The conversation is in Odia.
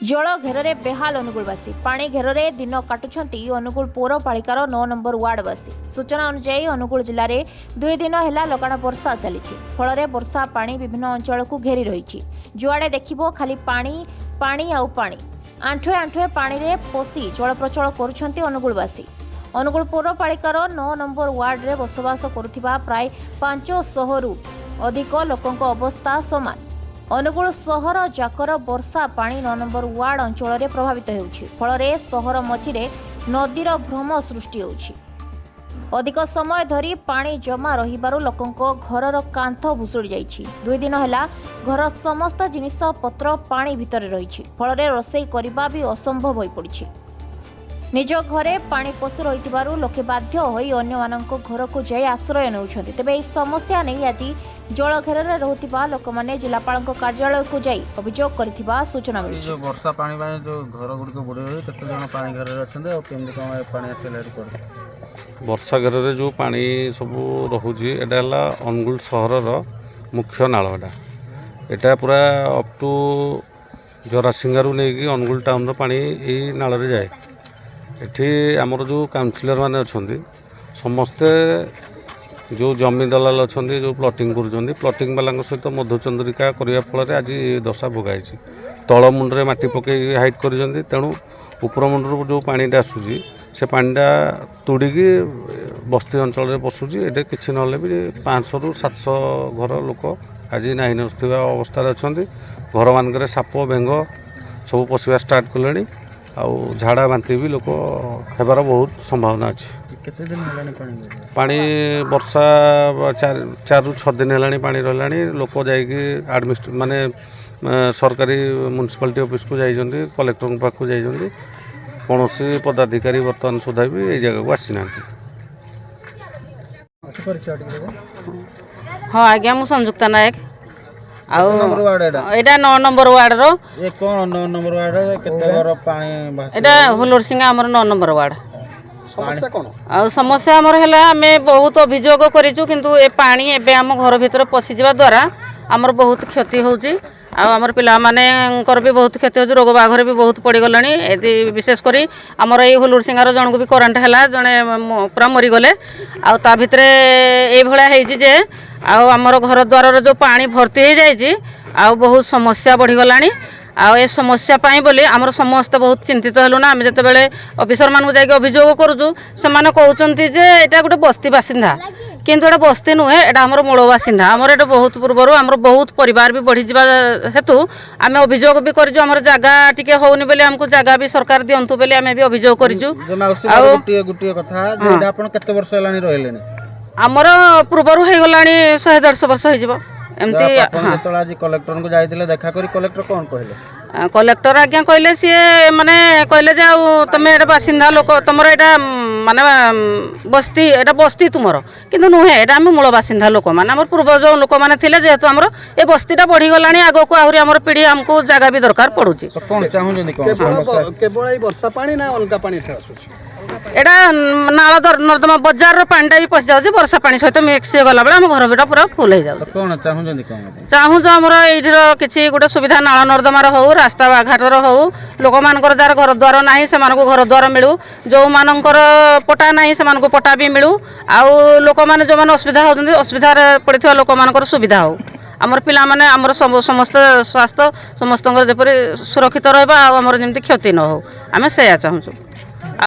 ଜଳ ଘେରରେ ବେହାଲ ଅନୁଗୁଳବାସୀ। ପାଣି ଘେରରେ ଦିନ କାଟୁଛନ୍ତି ଅନୁଗୁଳ ପୌରପାଳିକାର 9 ନମ୍ବର ୱାର୍ଡବାସୀ। ସୂଚନା ଅନୁଯାୟୀ, ଅନୁଗୁଳ ଜିଲ୍ଲାରେ 2 ଦିନ ହେଲା ଲଗାଣ ବର୍ଷା ଚାଲିଛି। ଫଳରେ ବର୍ଷା ପାଣି ବିଭିନ୍ନ ଅଞ୍ଚଳକୁ ଘେରି ରହିଛି। ଯୁଆଡ଼େ ଦେଖିବ ଖାଲି ପାଣି, ପାଣି ଆଉ ପାଣି। ଆଣ୍ଠୁଏ ଆଣ୍ଠୁଏ ପାଣିରେ ପଶି ଚଳପ୍ରଚଳ କରୁଛନ୍ତି ଅନୁଗୁଳବାସୀ। ଅନୁଗୁଳ ପୌରପାଳିକାର 9 ନମ୍ବର ୱାର୍ଡରେ ବସବାସ କରୁଥିବା ପ୍ରାୟ 500ରୁ ଅଧିକ ଲୋକଙ୍କ ଅବସ୍ଥା ସମାନ। ଅନୁଗୁଳ ସହର ଯାକର ବର୍ଷା ପାଣି 9 ନମ୍ବର ୱାର୍ଡ ଅଞ୍ଚଳରେ ପ୍ରଭାବିତ ହେଉଛି। ଫଳରେ ସହର ମଝିରେ ନଦୀର ଭ୍ରମ ସୃଷ୍ଟି ହେଉଛି। ଅଧିକ ସମୟ ଧରି ପାଣି ଜମା ରହିବାରୁ ଲୋକଙ୍କ ଘରର କାନ୍ଥ ଭୁଶୁଡ଼ି ଯାଇଛି। 2 ଦିନ ହେଲା ଘର ସମସ୍ତ ଜିନିଷପତ୍ର ପାଣି ଭିତରେ ରହିଛି। ଫଳରେ ରୋଷେଇ କରିବା ବି ଅସମ୍ଭବ ହୋଇପଡ଼ିଛି। ନିଜ ଘରେ ପାଣି ପଶି ରହିଥିବାରୁ ଲୋକେ ବାଧ୍ୟ ହୋଇ ଅନ୍ୟମାନଙ୍କ ଘରକୁ ଯାଇ ଆଶ୍ରୟ ନେଉଛନ୍ତି। ତେବେ ଏହି ସମସ୍ୟା ନେଇ ଆଜି ଜଳଘେରରେ ରହୁଥିବା ଲୋକମାନେ ଜିଲ୍ଲାପାଳଙ୍କ କାର୍ଯ୍ୟାଳୟକୁ ଯାଇ ଅଭିଯୋଗ କରିଥିବା ସୂଚନା ଏଇ ମିଳିଛି। ଯେଉଁ ବର୍ଷା ପାଣି ପାଇଁ ଯେଉଁ ଘର ଗୁଡ଼ିକ ବୁଡ଼ି ରହି, କେତେ ଜଣ ପାଣି ଘରରେ ଅଛନ୍ତି ଆଉ କେମିତି କ'ଣ ଏ ପାଣି ଆସିଲା ଏଠି କୁଆଡ଼େ? ବର୍ଷା ଘେରରେ ଯେଉଁ ପାଣି ସବୁ ରହୁଛି, ଏଇଟା ହେଲା ଅନୁଗୁଳ ସହରର ମୁଖ୍ୟ ନାଳ। ଏଇଟା ପୁରା ଅପ୍ ଟୁ ଜରାସିଂହାରୁ ନେଇକି ଅନୁଗୁଳ ଟାଉନର ପାଣି ଏଇ ନାଳରେ ଯାଏ। ଏଠି ଆମର ଯେଉଁ କାଉନସିଲର ମାନେ ଅଛନ୍ତି, ସମସ୍ତେ ଯେଉଁ ଜମି ଦଲାଲ ଅଛନ୍ତି, ଯେଉଁ ପ୍ଲଟିଂ କରୁଛନ୍ତି, ପ୍ଲଟିଂ ବାଲାଙ୍କ ସହିତ ମଧୁଚନ୍ଦ୍ରିକା କରିବା ଫଳରେ ଆଜି ଏ ଦଶା ଭୋଗାଇଛି। ତଳ ମୁଣ୍ଡରେ ମାଟି ପକାଇକି ହାଇଟ୍ କରିଛନ୍ତି। ତେଣୁ ଉପର ମୁଣ୍ଡରୁ ଯେଉଁ ପାଣିଟା ଆସୁଛି, ସେ ପାଣିଟା ତୁଡ଼ିକି ବସ୍ତି ଅଞ୍ଚଳରେ ପଶୁଛି। ଏଠି କିଛି ନହେଲେ ବି 500ରୁ 700 ଘର ଲୋକ ଆଜି ନାହିଁ ନଥିବା ଅବସ୍ଥାରେ ଅଛନ୍ତି। ଘରମାନଙ୍କରେ ସାପ, ବେଙ୍ଗ ସବୁ ପଶିବା ଷ୍ଟାର୍ଟ କଲେଣି ଆଉ ଝାଡ଼ା ବାନ୍ତି ବି ଲୋକ ହେବାର ବହୁତ ସମ୍ଭାବନା ଅଛି। କେତେ ଦିନ ହେଲାଣି ପାଣି ଘରେ? ପାଣି ବର୍ଷା 4ରୁ 6 ଦିନ ହେଲାଣି ପାଣି ରହିଲାଣି। ଲୋକ ଯାଇକି ଆଡ଼ମିନିଷ୍ଟ୍ରେ ମାନେ ସରକାରୀ ମ୍ୟୁନିସିପାଲିଟି ଅଫିସକୁ ଯାଇଛନ୍ତି, କଲେକ୍ଟରଙ୍କ ପାଖକୁ ଯାଇଛନ୍ତି। କୌଣସି ପଦାଧିକାରୀ ବର୍ତ୍ତମାନ ସୁଦ୍ଧା ବି ଏଇ ଜାଗାକୁ ଆସିନାହାନ୍ତି। ପରିଚୟ ଟିକେ ଦେବେ? ହଁ ଆଜ୍ଞା, ମୁଁ ସଂଯୁକ୍ତା ନାୟକ। ଆଉ ନମ୍ବର ୱାର୍ଡ ଏଇଟା? ଏଇଟା 9 ନମ୍ବର ୱାର୍ଡର। ଏ କ'ଣ 9 ନମ୍ବର ୱାର୍ଡ, କେତେ ଘର ପାଣି ଭାସି? ଏଇଟା ହୁଲୁରସିଙ୍ଗା, ଆମର 9 ନମ୍ବର ୱାର୍ଡ। ସମସ୍ୟା କ'ଣ? ଆଉ ସମସ୍ୟା ଆମର ହେଲା, ଆମେ ବହୁତ ଅଭିଯୋଗ କରିଛୁ, କିନ୍ତୁ ଏ ପାଣି ଏବେ ଆମ ଘର ଭିତରେ ପଶିଯିବା ଦ୍ୱାରା ଆମର ବହୁତ କ୍ଷତି ହେଉଛି। ଆଉ ଆମର ପିଲାମାନଙ୍କର ବି ବହୁତ କ୍ଷତି ହେଉଛି, ରୋଗ ବାଗରେ ବି ବହୁତ ପଡ଼ିଗଲେଣି। ଏଠି ବିଶେଷ କରି ଆମର ଏଇ ହୁଲୁରସିଙ୍ଗାର ଜଣକୁ ବି କରେଣ୍ଟ ହେଲା, ଜଣେ ପୁରା ମରିଗଲେ। ଆଉ ତା ଭିତରେ ଏଇଭଳିଆ ହେଇଛି ଯେ ଆଉ ଆମର ଘର ଦ୍ୱାରରେ ଯେଉଁ ପାଣି ଭର୍ତ୍ତି ହେଇଯାଇଛି, ଆଉ ବହୁତ ସମସ୍ୟା ବଢ଼ିଗଲାଣି। ଆଉ ଏ ସମସ୍ୟା ପାଇଁ ବୋଲି ଆମର ସମସ୍ତେ ବହୁତ ଚିନ୍ତିତ ହେଲୁ ନା। ଆମେ ଯେତେବେଳେ ଅଫିସରମାନଙ୍କୁ ଯାଇକି ଅଭିଯୋଗ କରୁଛୁ, ସେମାନେ କହୁଛନ୍ତି ଯେ ଏଇଟା ଗୋଟେ ବସ୍ତି ବାସିନ୍ଦା। କିନ୍ତୁ ଏଇଟା ବସ୍ତି ନୁହେଁ, ଏଇଟା ଆମର ମୂଳ ବାସିନ୍ଦା। ଆମର ଏଇଟା ବହୁତ ପୂର୍ବରୁ ଆମର ବହୁତ ପରିବାର ବି ବଢ଼ିଯିବା ହେତୁ ଆମେ ଅଭିଯୋଗ ବି କରିଛୁ। ଆମର ଜାଗା ଟିକେ ହେଉନି ବୋଲି, ଆମକୁ ଜାଗା ବି ସରକାର ଦିଅନ୍ତୁ ବୋଲି ଆମେ ବି ଅଭିଯୋଗ କରିଛୁ। ଯେ ମାଉସୀ, ଆଉ ମୋର ଗୋଟିଏ ଗୋଟିଏ କଥା ଯେ ଏଇଟା ଆପଣ କେତେ ବର୍ଷ ହେଲାଣି ରହିଲେଣି? ଆମର ପୂର୍ବରୁ ହେଇଗଲାଣି, 100-150 ବର୍ଷ ହେଇଯିବ ଏମିତି। ଆପଣ ଯେତେବେଳେ ଆଜି କଲେକ୍ଟରଙ୍କୁ ଯାଇଥିଲେ ଦେଖା କରି, କଲେକ୍ଟର କ'ଣ କହିଲେ? କଲେକ୍ଟର ଆଜ୍ଞା କହିଲେ, ସିଏ ମାନେ କହିଲେ ଯେ ଆଉ ତମେ ଏଇଟା ବାସିନ୍ଦା ଲୋକ, ତମର ଏଇଟା ମାନେ ବସ୍ତି, ଏଇଟା ବସ୍ତି ତୁମର। କିନ୍ତୁ ନୁହେଁ, ଏଇଟା ଆମେ ମୂଳ ବାସିନ୍ଦା ଲୋକମାନେ, ଆମର ପୂର୍ବ ଯେଉଁ ଲୋକମାନେ ଥିଲେ। ଯେହେତୁ ଆମର ଏ ବସ୍ତିଟା ବଢ଼ିଗଲାଣି, ଆଗକୁ ଆହୁରି ଆମର ପିଢ଼ି, ଆମକୁ ଜାଗା ବି ଦରକାର ପଡ଼ୁଛି। ତ କ'ଣ ଚାହୁଁଛନ୍ତି, କ'ଣ କେବଳ ସମସ୍ୟା? କେବଳ ଏଇ ବର୍ଷା ପାଣି ନା ଅଲଗା ପାଣି ଏଠାରେ ଆସୁଛି? ଏଇଟା ନାଳ ନର୍ଦ୍ଦମା ବଜାରର ପାଣିଟା ବି ପଶିଯାଉଛି। ବର୍ଷା ପାଣି ସହିତ ମିକ୍ସ ହେଇଗଲା ବେଳେ ଆମ ଘର ଭିତରେ ପୁରା ଫୁଲ୍ ତ ହେଇଯାଉଛି। କ'ଣ ଚାହୁଁଛନ୍ତି କ'ଣ ଆପଣ? ଚାହୁଁଛୁ ଆମର ଏଇଠିର କିଛି ଗୋଟେ ସୁବିଧା, ନାଳ ନର୍ଦ୍ଦମାର ହଉ, ରାସ୍ତା ଘାଟର ହଉ, ଲୋକମାନଙ୍କର ଯାହାର ଘର ଦ୍ୱାର ନାହିଁ ସେମାନଙ୍କୁ ଘର ଦ୍ୱାର ମିଳୁ, ଯେଉଁମାନଙ୍କର ପଟା ନାହିଁ ସେମାନଙ୍କୁ ପଟା ବି ମିଳୁ, ଆଉ ଲୋକମାନେ ଯେଉଁମାନେ ଅସୁବିଧା ହେଉଛନ୍ତି, ଅସୁବିଧାରେ ପଡ଼ିଥିବା ଲୋକମାନଙ୍କର ସୁବିଧା ହଉ। ଆମର ପିଲାମାନେ, ଆମର ସବୁ ସମସ୍ତେ ସ୍ୱାସ୍ଥ୍ୟ ସମସ୍ତଙ୍କର ଯେପରି ସୁରକ୍ଷିତ ରହିବ ଆଉ ଆମର ଯେମିତି କ୍ଷତି ନ ହଉ, ଆମେ ସେଇଆ ଚାହୁଁଛୁ।